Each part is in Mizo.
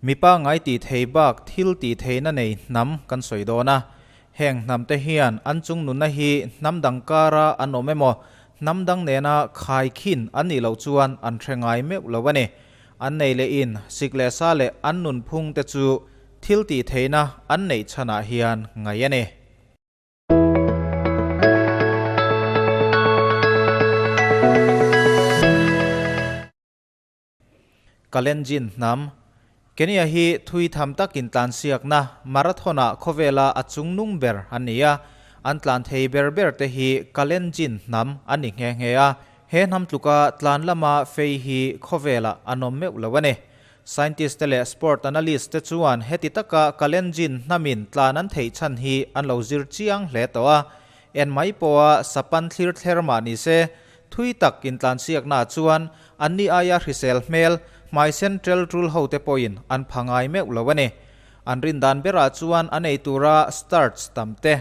Mipa ngai tih thei bak thil tih theihna nei hnam kan sawi dawn a. Heng hnam te hian an chung nunna hi hnam dang kara an awm emaw, hnam dang nena khaikhin an nih loh chuan an hre ngai meuh lo a ni. An nei leh in sik leh sa leh an nunphung te chu thil tih theihna an neih chhanah hian ngaih a ni. Kalenjin hnam, Kenya hi thui tham takin tlansiakna marathon-ah khawvela a chungnung ber an ni a, an tlan thei ber ber te hi Kalenjin hnam an ni nghe nghe a, he hnam tluka tlan lama fei hi khawvelah an awm meuh lo a ni. Scientist te leh sport analyst te chuan heti taka Kalenjin hnamin tlan an theih chhan hi an lo zir chiang hle tawh a, en mai pawha sapan thlir thler mah ni se, Thui tak intlansiaknaah chuan anni aia hrisel hmel, hmai sen tel tul hote pawhin an pha ngai meuh lo a ni. An rindan berah chuan an ei tura starch tam te,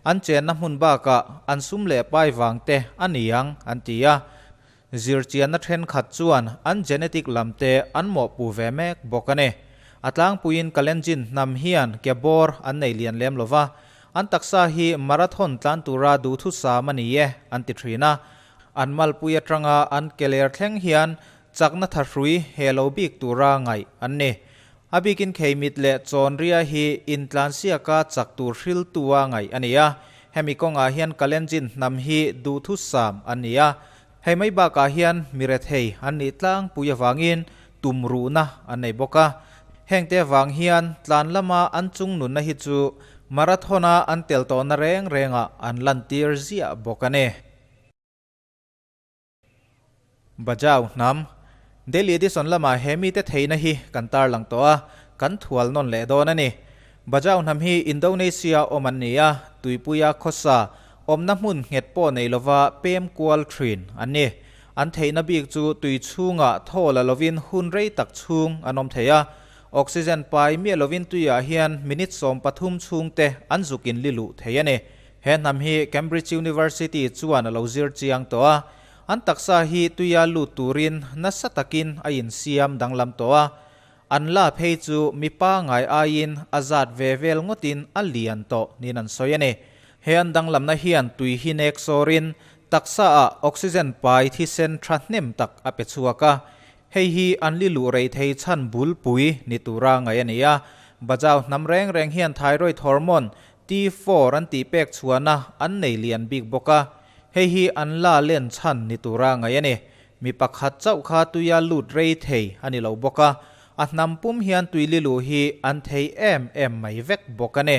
an chenna hmun bakah an sum leh pai vang te a ni ang an ti a. Zirchianna thenkhat chuan an genetic lam te an mawhpuh ve mek bawk a ni. A tlangpuiin Kalenjin hnam hian ke bawr an nei lian lem lo va, An taksa hi marathon tlan tura duhthusam a ni e, an ti thin a. An malpui atanga an keler thleng hian chakna thahrui he lo bik tura ngaih an ni. A bikin kheimit leh chawnria hi intlansiaka chak tur hriltua ngaih a ni a. Hemi kawngah hian Kalenjin hnam hi duhthusam an ni a. Hei mai bakah hian mi rethei an nih tlangpui avangin tumruhna an nei bawk a. Hengte avang hian tlan lama an chung nunna hi chu marathon-a an tel tawhna reng rengah an lantir ziah bawk a ni. Bajau hnam, Daily Edition lamah he mite theihna hi kan tarlang tawh a, kan thual nawn leh dawn a ni. Bajau hnam hi Indonesia awm an ni a, tuipuia khawsa Awmna hmun nghet pawh nei lova pem kual thin an ni. An theihna bik chu tui chhungah thaw la lovin hun rei tak chhung an awm thei a. Oxygen pai miah lovin tuiah hian minute 13 chhung te an zukin li luh thei a ni. He hnam hi Cambridge University chuan a lo zir chiang tawh a. An taksa hi tuia lut turin nasa takin a insiam danglam tawh a. An la phei chu mi pangai aiin a zat ve vel ngawtin a lian tawh niin an sawi a ni. He an danglamna hian tui hi nek sawrin taksa ah oxygen pai thisen tha hnem tak a pe chhuak a. Hei hi an li luh rei thei chhan bulpui ni tura ngaih a ni a. Bajau hnam reng reng hian thyroid hormone T4 an tih pek chhuahna an nei lian bik bawk a. Hei hi an la len chhan ni tura ngaih a ni. Mi pakhat chauh kha tuia lut rei thei a ni lo bawk a, a hnam pum hian tui lilu hi an thei em em mai vek bawk a ni.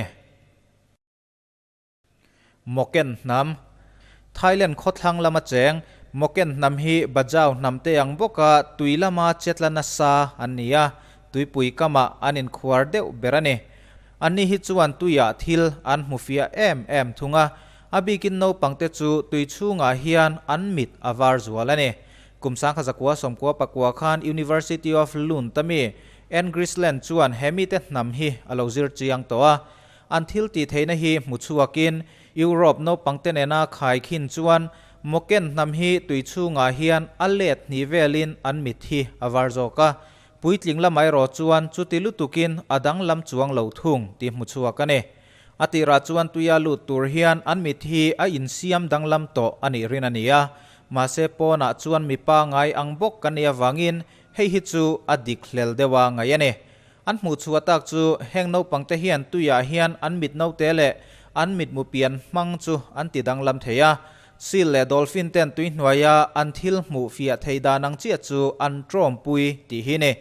Moken hnam, Thailand khawthlang lama cheng Moken hnam hi Bajau hnam te ang bawka tui lama chetla nasa an ni a, tuipui kamah an inkhuar deuh ber a ni. Anni hi chuan tuiah thil an hmu fiah em em thung a, A bikin naupangte chu tui chhungah hian an mit a var zual a ni. Kum 1994 khan University of Lund a mi Ann Grisland chuan he mite hnam hi a lo zir chiang tawh a. An thil tih theihna hi hmu chhuakin Europe naupangte nena khaikhin chuan Moken hnam hi tui chhungah hian a let hnih velin an mit hi a var zawk a. Puitling lamah erawh chuan chuti lutukin a danglam chuang lo thung tih hmu chhuak a ni. A tirah chuan tuia lut tur hian an mit hi a insiam danglam tawh a nih rin a ni a, mahse pawnah chuan mipa ngai ang bawk kan nih avangin hei hi chu a dik hlel deuh a ngaih a ni. An hmuh chhuah tak chu heng naupangte hian tuiah hian an mit naute leh an mitmu pian hmang chu an ti danglam thei a, seal leh dolphin ten tui hnuaia an thil hmuh fiah thei dan ang chiah chu an tawmpui tih hi ni.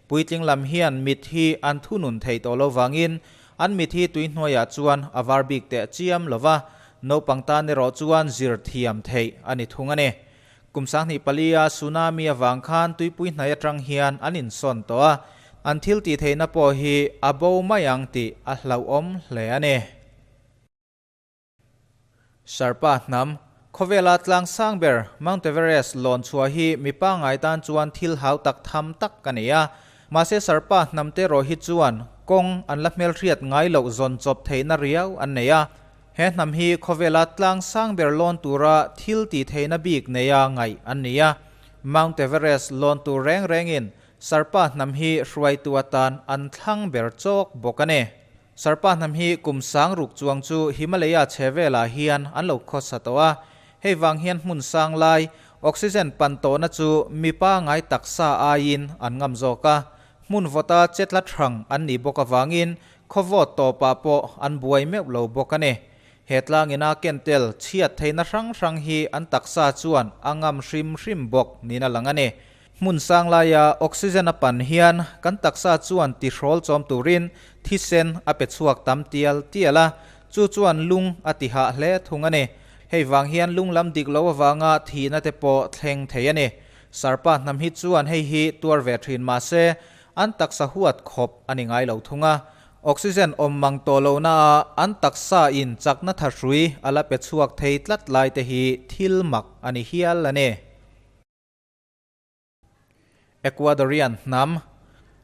Puitling lam hian mit hi an thunun thei tawh lo vangin An mit hi tui hnuaiah chuan a var bik teh chiam lo va, naupang tan erawh chuan zir thiam theih a ni thung a ni. Kum 24 a tsunami avang khan tuipui hnai atang hian an insawn tawh a, an thil tih theihna pawh hi a bo mai ang tih a hlauhawm hle a ni. Sherpa hnam, khawvela tlang sang ber Mount Everest lawn chhuah hi mi pangngai tan chuan thil hau tak tham tak a ni a. Mahse Sherpa hnam te erawh hi chuan kawng an la hmelhriat ngai loh zawn chawp theihna riau an nei a. He hnam hi khawvela tlang sang ber lawn tura thil tih theihna bik neia ngaih an ni a. Mount Everest lawn tur reng rengin. Sarpa hnam hi hruaitu atan an thlang ber chawk bawk a ni. Sarpa hnam hi kum sang ruk chuang chu Himalaya chhevelah hian an lo khawsa tawh a, hei vang hian hmun sang lai oxygen pan tawhna chu mipa ngai taksa aiin an ngam zawk a, hmun vawta chetla thrang an nih bawk avangin khawvawt tawpah pawh an buai meuh lo bawk a ni. He tlangina ken tel chhiat theihna hrang hrang hi an taksa chuan a ngam hrim hrim bawk niin a lang a ni. Hmun sang laia oxygen a pan hian kan taksa chuan tihrawl chawm turin thisen a pe chhuak tam tial tial a, chu chuan lung a ti hah hle thung a ni. Hei vang hian lung lam dik lo avanga thihna te pawh thleng thei a ni. Sarpa hnam hi chuan hei hi tuar ve thin mah se an taksa huat khawp a ni ngai lo thung a. Oxygen awm mang tawh lohna a an taksa in chakna tha hrui a la pe chhuak thei tlat lai te hi thil mak a ni hial a ni. Ecuadorian hnam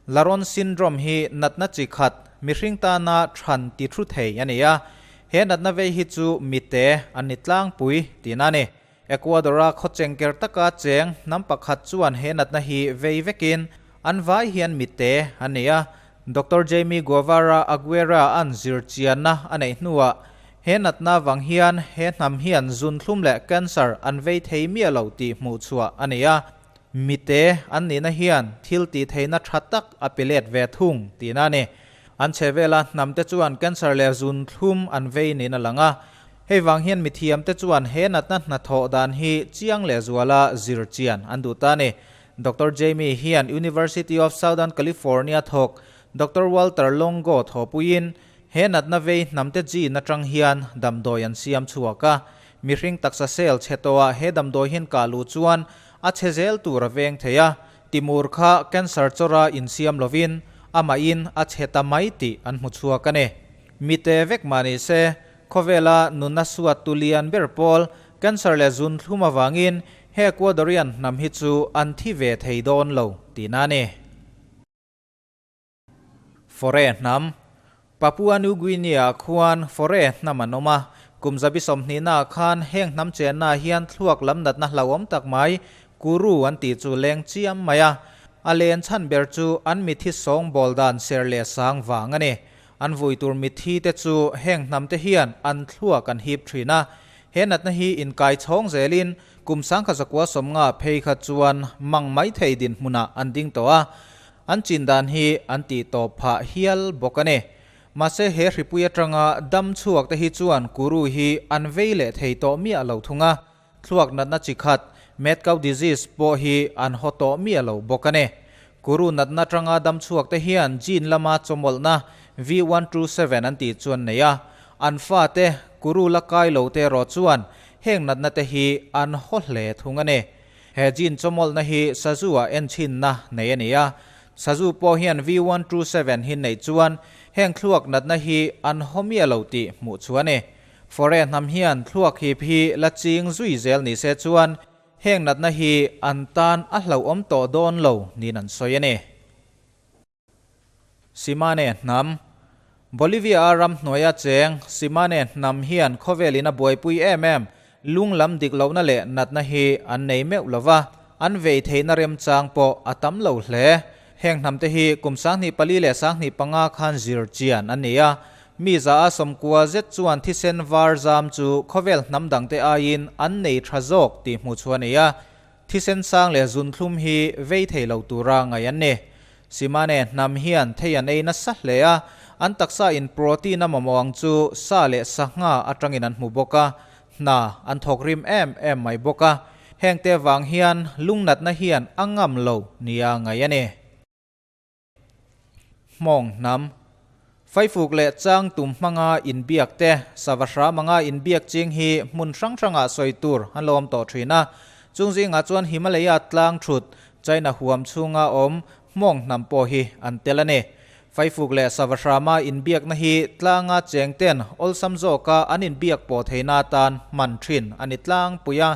Laron syndrome hi natna chi khat mihring tana than ti thu thei a ni a, he natna vei hi chu mite an ni tlangpui tihna a ni. Ecuador-a khawchengker taka cheng hnam pakhat chuan he natna hi vei vekin an vai hian mite an ni a, Doctor Jaime Guevara Aguera an zir chianna a neih hnuah he natna vang hian he hnam hian zunthlum leh cancer an vei thei miah lo tih hmuh chhuah a ni a, mite an nihna hian thil tih theihna tha tak a pe let ve thung tihna a ni. An chhe vela hnamte chuan cancer leh zunthlum an vei niin a lang a, hei vang hian mithiamte chuan he natna hnathawh dan hi chiang leh zuala zir chian an duh ta a ni. Doctor Jamie hian University of Southern California thawk Doctor Walter Longo thawhpuiin he natna vei hnamte gene atang hian damdawi an siam chhuak a. Mihring taksa cell chhe tawhah he damdawi hian kah luh chuan a chhe zel tur a veng thei a, timur kha cancer chawra insiam lovin amahin a chhe ta mai tih an hmu chhuak a ni. Mite vek mah ni se, Khawvela nunna suat tu lian ber pawl cancer leh zun thlum avangin he Ecuadorian hnam hi chu an thi ve thei dawn lo tihna a ni. Fore hnam Papua New Guinea-ah khuan Fore hnam an awm a, kum zabi sawmhnihnaah khan heng hnam chennaah hian thluak lam natna hlauhawm tak mai Kuru an tih chu leng chiam mai a, a len chhan ber chu an mithi sawngbawl dan ser leh sang vang a ni. An vui tur mitthi te chu heng hnam te hian an thluak an hip thin a, he natna hi inkai chhawng zelin kum sangkhat zakua sawmnga phei kha chuan mang mai thei dinhmunah an ding tawh a, an chin dan hi an tih tawp phah hial bawk a ni. Mahse he hripui atanga dam chhuak te hi chuan kuru hi an vei leh thei tawh miah lo thung a, Thluak natna chi khat, mad cow disease, pawh hi an haw tawh miah lo bawk a ni. Kuru natna atanga dam chhuak te hian gene lama chawmawlhna V127 an tih chuan nei a, an fate kuru la kai lo te erawh chuan heng natna te hi an haw hle thung a ni. He gene chawmawlhna hi sazu-ah enchhinna nei a ni a, sazu pawh hian V127 hi neih chuan heng thluak natna hi an haw miah lo tih hmuh chu a ni. Fore hnam hian thluak hip hi la ching zui zel ni se chuan heng natna hi an tan a hlauhawm tawh dawn lo niin an sawi a ni. Simane hnam Bolivia-a ram hnuaia cheng Simane hnam hian khawvelin a buaipui em em lung lam dik lohna leh natna hi an nei meuh lo va, an vei theihna remchang pawh a tam lo hle. Heng hnamte hi kum 2004 leh 2005 khan zir chian an ni a, Mi za a sawmkua zet chuan thisen var zam chu khawvel hnam dangte aiin an nei tha zawk tih hmuh chu a ni a, thisen sang leh zunthlum hi vei thei lo tura ngaih an ni. Simane hnam hian thei an ei nasa hle a, an taksa in protein a mamawh ang chu sa leh sangha atangin an hmu bawk a, hna an thawk rim em em mai bawk a, hengte vang hian lungnatna hian a ngam lo nia ngaih a ni. Hmawng hnam. Faifuk leh chang tum hmanga inbiak te, sava hram anga inbiak ching hi hmun hrang hrangah sawi tur an lo awm tawh thin a. Chung zingah chuan Himalaya tlang thut, China huam chhunga awm Hmawng hnam pawh hi an tel a ni. Faifuk leh sava hrama inbiakna hi tlanga cheng ten awlsam zawka an inbiak pawh theihna atan hman thin a ni tlangpui a.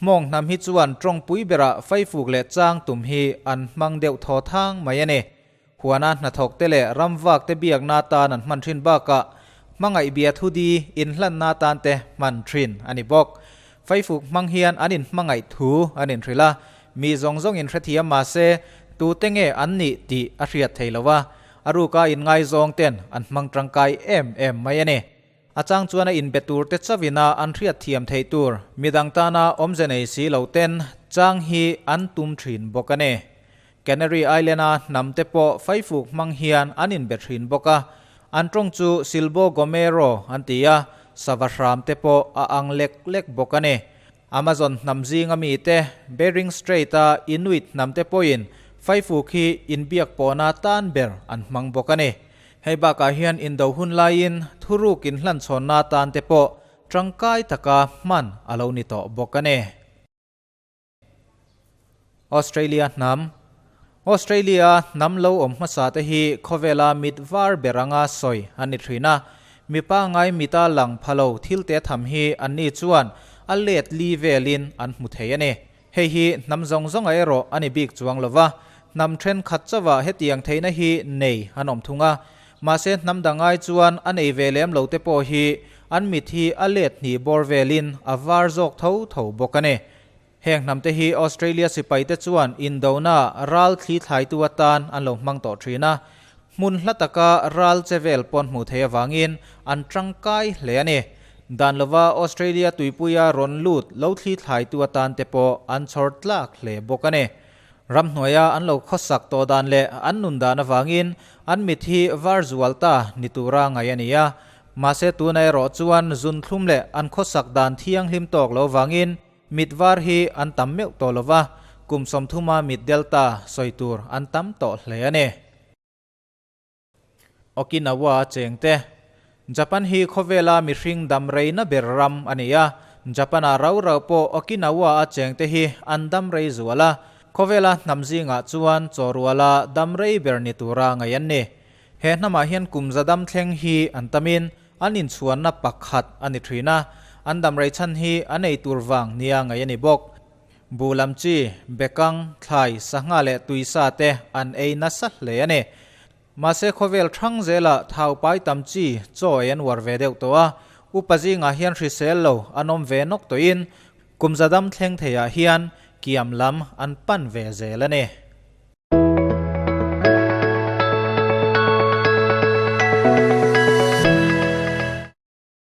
Hmawng hnam hi chuan tawngpui berah faifuk leh chang tum hi an hmang deuh thaw thang mai a ni. Huana hnathawk te leh ramvak te biakna atan an hman thin bakah hmangaih bia thudi inhlanna atan te hman thin a ni bawk. Faifuk hmang hian an inhmangaih thu an inhrilh a, mi zawng zawng inhrethiam mahse tute nge an nih tih a hriat thei lo a, a ruka inngaizawng ten an hmang tangkai em em mai a ni. A chang chuan a inbe tur te chauhin a an hriat thiam theih tur midang tana awmze nei si lo ten chang hi an tum thin bawk a ni. Canary Island-a hnam te pawh faifuk hmang hian an inbe thin bawk a, an tawng chu Silbo Gomero an ti a, sava hram te pawh a ang lek lek bawk a ni. Amazon hnam zinga mite, Bering Strait-a Inuit hnam te pawhin faifuk hi inbiak pawhna tan ber an hmang bawk a ni. Hei bakah hian indo hun laiin thuruk inhlanchhawnna tan te pawh tangkai taka hman a lo ni tawh bawk a ni. Australia hnam Australia hnam lo awm hmasa te hi khawvela mit var ber anga sawi an ni thin a, mipa ngai mita lang pha lo thil te tham hi anni chuan a let li velin an hmu thei a ni. Hei hi hnam zawng zawnga erawh a ni bik chuang lo va, hnam thenkhat chauha hetiang theihna hi nei an awm thung a, mahse hnam dang ai chuan a nei ve lem lo te pawh hi an mit hi a let hnih bawr velin a var zawk tho tho bawk a ni. Heng hnam te hi Australia sipai te chuan indona ral thli thlaitu atan an lo hmang tawh thin a, hmun hla taka ral che vel pawn hmuh theih avangin an tangkai hle a ni. Dan lova Australia tuipuia rawn lut lo thli thlaitu atan te pawh an chhawr tlak hle bawk a ni. Ramhnuaia an lo khawsak tawh dan leh an nun dan avangin an mit hi var zual ta ni tura ngaih a ni a, mahse tuna erawh chuan zunthlum leh an khawsak dan thianghlim tawk lo vangin Mit var hi an tam meuh tawh lo va, kum sawmthuma mit delta sawi tur an tam tawh hle a ni. Okinawa chengte, Japan hi khawvela mihring dam reina ber ram a ni a, Japan-ah rau rau pawh Okinawa-a chengte hi an dam rei zual a, khawvela hnam zingah chuan chawruala dam rei ber ni tura ngaih an ni. He hnamah hian kum za dam thleng hi an tamin An inchhuanna pakhat a ni thin a, an damrei chhan hi an ei tur vang nia ngaih a ni bawk. Buh lam chi, bekang, thlai, sangha leh tuisa te an ei nasa hle a ni. Mahse khawvel thang zelah thau pai tam chi chaw ei an uar ve deuh tawh a, upa zingah hian hrisel lo an awm ve nawk tawhin kum zadam thleng theiah hian kiam lam an pan ve zel a ni.